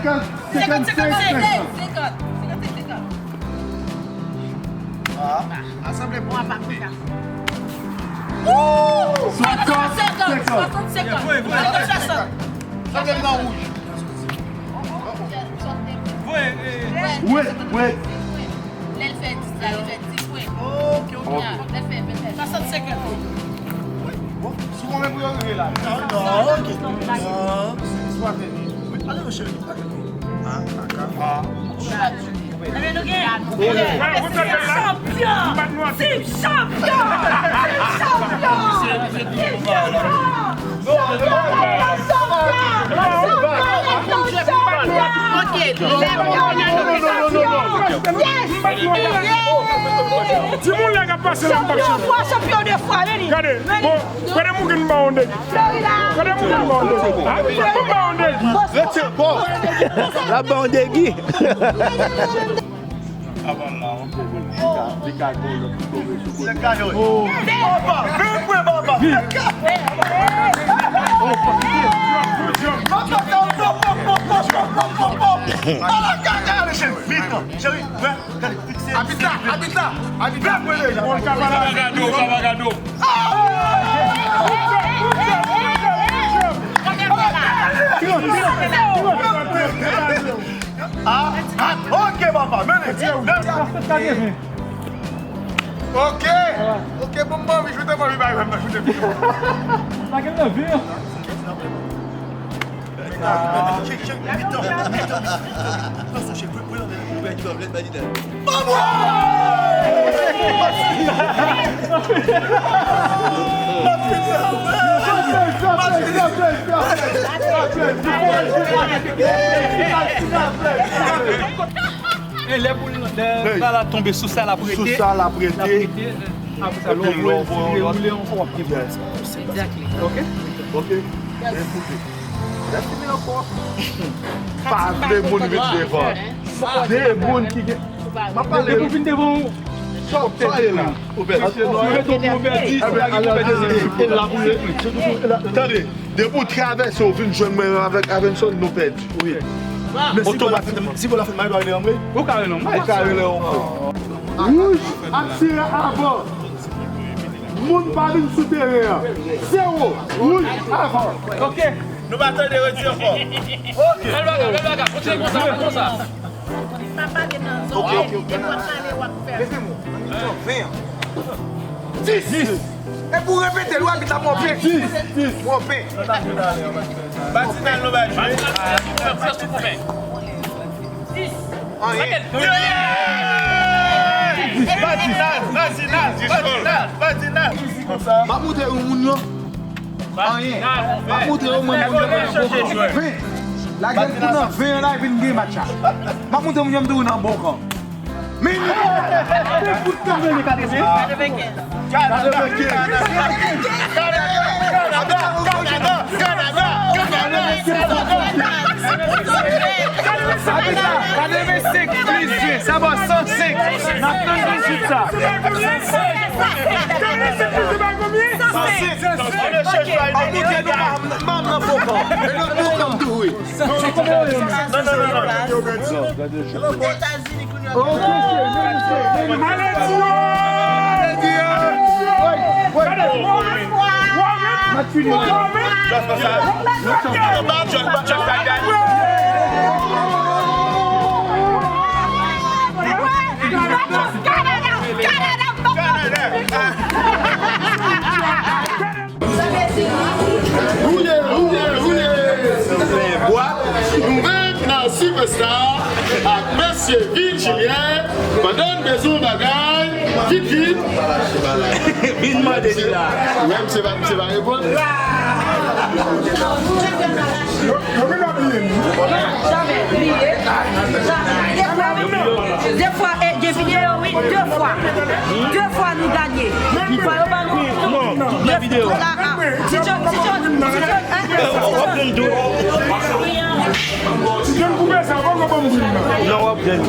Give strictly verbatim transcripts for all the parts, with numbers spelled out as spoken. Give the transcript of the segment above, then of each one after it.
Senkant, senkant, senkant. Senkant, senkant, senkant. Ah, asanble bon. Ou ap aplike. Woo! Swasant, senkant, swasant, senkant. Voye, voye. Swasant, senkant. Sa vle nan wouj. Voye, eh. Wait, wait. Lè l fè dis la, li fè dis pwen. Ok, ok. Kounye a, lè l fè ven, fè swasant, senkant. Bon, si w konnen pou yo rive la. Non, non, ok. Non. Dis pwen. Wi, ale non, cheri, ale non. Ah, kaka. Ah. Team chanpyon! Team chanpyon! Team chanpyon! Team chanpyon! Chanpyon! Chanpyon! Chanpyon! Yes! Yes! Timoun la k ap pase la, m pa chanpyon. Chanpyon de fwa, chanpyon de fwa, men li. Gade, bon, gade moun ki ba yon degi. Gade moun ki ba yon degi. Moun ba yon degi. Rete, bon. L ap ba yon degi. Li ka, li ka gwo lòt ki tonbe sou kote. Baba, vin pre baba. Ala kaka, ale, cheri. Vin, cheri. Gade, fikse. Abit la, abit la, abit la. Bon, Kavagado, Kavagado. Ah, ah, ok, papa, mennen. Ok, ok, bon, bon, wi, joute, bon, wi, bay, bay, joute, joute. Bagay nan vi, an. E lè boul nan, lè bal la tonbe sou sa, l ap rete. Sou sa, l ap rete. L ap rete, eh, apre sa, lè w voye, si li rewoule ankò, w ap gen pwen. Exactly. Ok? Ok. Ekoute. Lè fini ankò. Pa vle moun vin devan. De moun ki gen. M ap pale. Depi w vin devan, sa w ye la. Ou pèdi. Si w rete w pèdi, se pa ki pou pèdi. Tande, depi w travèse, w vin jwenn mwen avèk Avenson, nou pèdi. Wi. Men si gòl la fèt, si gòl la fèt, m a dwa rele anmwe? Ou ka rele anmwe. Ou ka rele anmwe. Wouj ap tire avan. Moun pa vin sou teren an. Zewo. Wouj avan. Ok. Nou pa tande, redi ankò. Ok. Bèl bagay, bèl bagay. Kontinye konsa, konsa. Pa pale nan zòrèy, e pòt pale w ap fè. Mete mo. Ven an. Dis. Dis. E pou repete, lwa abit la, mwen pe. Dis. Dis. Mwen pe. Batinal nou bay jwe. Batinal, fè près ou pou fè. Anyen. Batinal, Batinal, Batinal, Batinal. M ap montre yon moun yo. Anyen. M ap montre yo, mwen, mwen, mwen, mwen, mwen, mwen. Ven. Lage l pou nan ven an la, epi n gen match la. M ap montre moun yo, m tou nan bon kan. Men li. Kout kanpe li, katreven. Katrevenkenz. Katrevenkenz. Kanada, Kanada, Kanada, Kanada. Katrevensenk plis ven, sa ba w san senk. N ap tann dizuit sa. San senk. Anyen, chèch la, anyen. Ban m nan fo kan. E nan bon kan m tou, wi. Non, non, non, non. Ale, Diyo! Ale, Diyo! Just pa sa. Just pa sa. Canada! Canada! Roule, roule, roule. Bwa, nou menm nan Superstar ak mesye Virgilien, pandan n bezwen bagay, vit, vit. Vin mande li la. Ou menm, se pa, se pa reponn. Yo, yo vin ap bliye nou. Jamè bliye. Jamè. Defwa, e, gen videyo, wi, de fwa. De fwa nou ganye. Fwa yo ban nou. Non, tout nan videyo. La, a. Ti John, Ti John, Ti John, hein? W ap jwenn tou. Ti John koupe sa, w poko ban m bri nan. Non, w ap jwenn.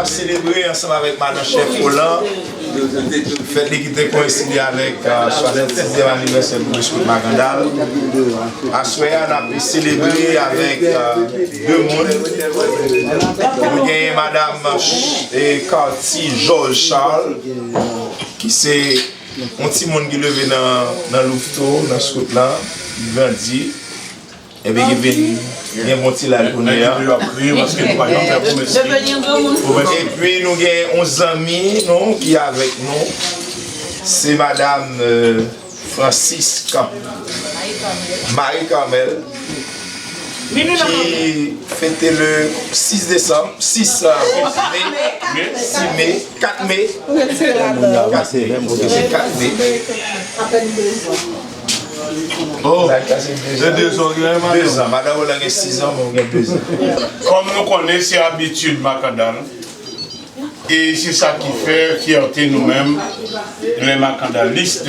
Selebre ansanm avèk madan chèf Roland fèt li ki te koyenside avèk swasannsizyèm anivèsè Bouboskout Makandal. Aswè a, n ap selebre avèk de moun. Nou genyen madanm Carty Georges Charles, ki se yon timoun ki leve nan, nan Louveteau, nan skout lan, ki grandi. Epi ki vin gen bon ti laj kounye a. Epi nou gen yon zanmi nou ki avèk nou. Se madanm Francisca Marie Carmel ki fete le sis desanm, sis me, sis me, kat me. Kat me, ok, se kat me. Oh, se dezan, wi, madanm. Dezan. Madanm Roland gen sizan, mwen gen dezan. Kòm nou konnen, se abitid Makandal. E se sa ki fè fyète nou menm, les Macandalis. E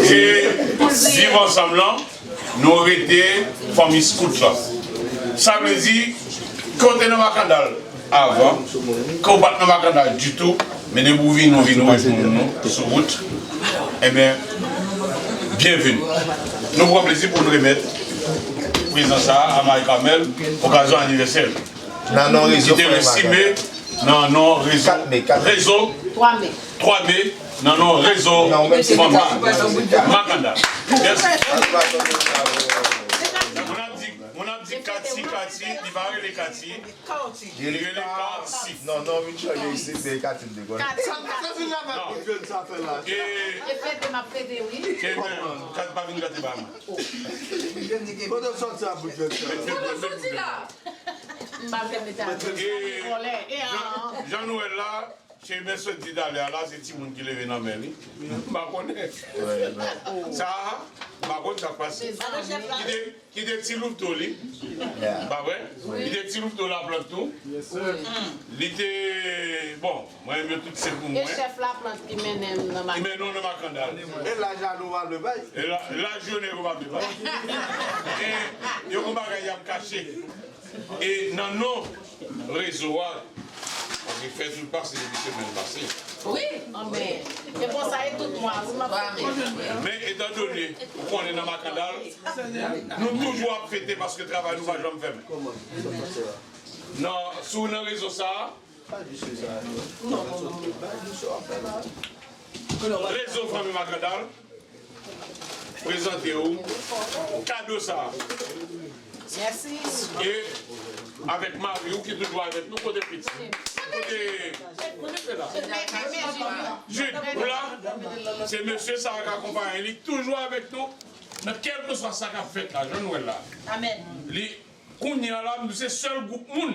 viv ansanm lan, nou rete fanmi skout la. Sa vle di, ke w te nan Makandal avan, ke w pa t nan Makandal ditou, men depi w vini, w vini w wè moun nou sou wout, ebyen, byenveni. Nou pran plezi pou n remèt prezan sa a a Marie Carmel, okazyon anivèsè l. Nan non rezo. Ki te le sis me, nan non rezo. Kat me, kat me. Rezo. Twa me. Twa me, nan non rezo. Makandal. Mèsi. Moun ap di, moun ap di Kati, Kati, li pa rele Kati. Li rele Kati. Non, non, vin chanje isit, men Kati m te konnen. Sa, sa vin la, pa pou jwenn sa fè la. E fete m ap fete, wi. Kati pa vin gate ba mwen. Kote w sòti a pou jwenn sa? Kote w sòti la? M pa vle mete a tèt sa, vòlè. E an. Jan nou wè l la, se mèsedi talè a la, se timoun ki leve nan men li. M pa konnen. Sa a, m pa konn sa k pase. Kite, kite ti Louveteau li. Pa vre? Kite ti Louveteau Laplant tou. Li te, bon, mwen menm yo tout se pou mwen. E chèf Laplant ki mennen m nan Makandal. Ki mennen w nan Makandal. E laj a nou pa vle bay. E la, laj yo nèg yo pa vle bay. E yo gon bagay y ap kache. E nan non rezo a, paske fèt ou pase depi semèn pase. Wi, anben. E konsa e tout mwa, wi, m ap fete. Men etandone ou konnen nan Makandal, nou toujou ap fete paske travay nou pa janm fèmen. Nan, si w nan rezo sa a, rezo fanmi Makandal, prezante w kado sa a. Mèsi. E avèk mari w ki toujou avèk nou, kote pitit? Kote? Kote se la? Jid, ou la? Se mesye sa a k akonpaye li, toujou avèk nou. Nan kèlkeswa sa k ap fèt la, jan nou wè l la. Amèn. Li, kounye a la, nou se sèl gwoup moun.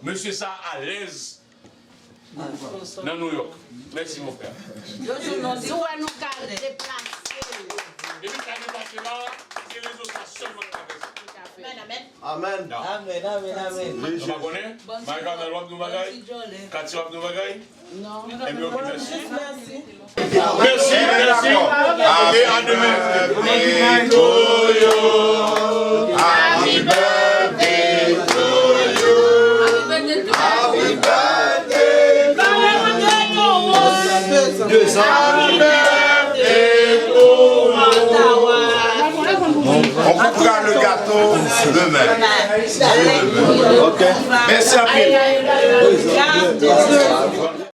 Mesye sa a alèz nan New York. Mèsi, mon frè. Yo di w non, di w wè nou ka deplase. Depi ka deplase la, se rezo sa sèlman k ka fè sa. Amèn, amèn. Amèn. Amèn, amèn, amèn. Nou pa konnen? Marie Carmel, w ap di yon bagay? Kati, w ap di yon bagay? Non. Ebyen, ok, mèsi. Mèsi, mèsi. E a demen. Happy birthday to you. Happy birthday to you. Happy birthday to you. Happy birthday to you. Happy birthday to you. On coupera le gâteau demain. Ok. Mèsi anpil.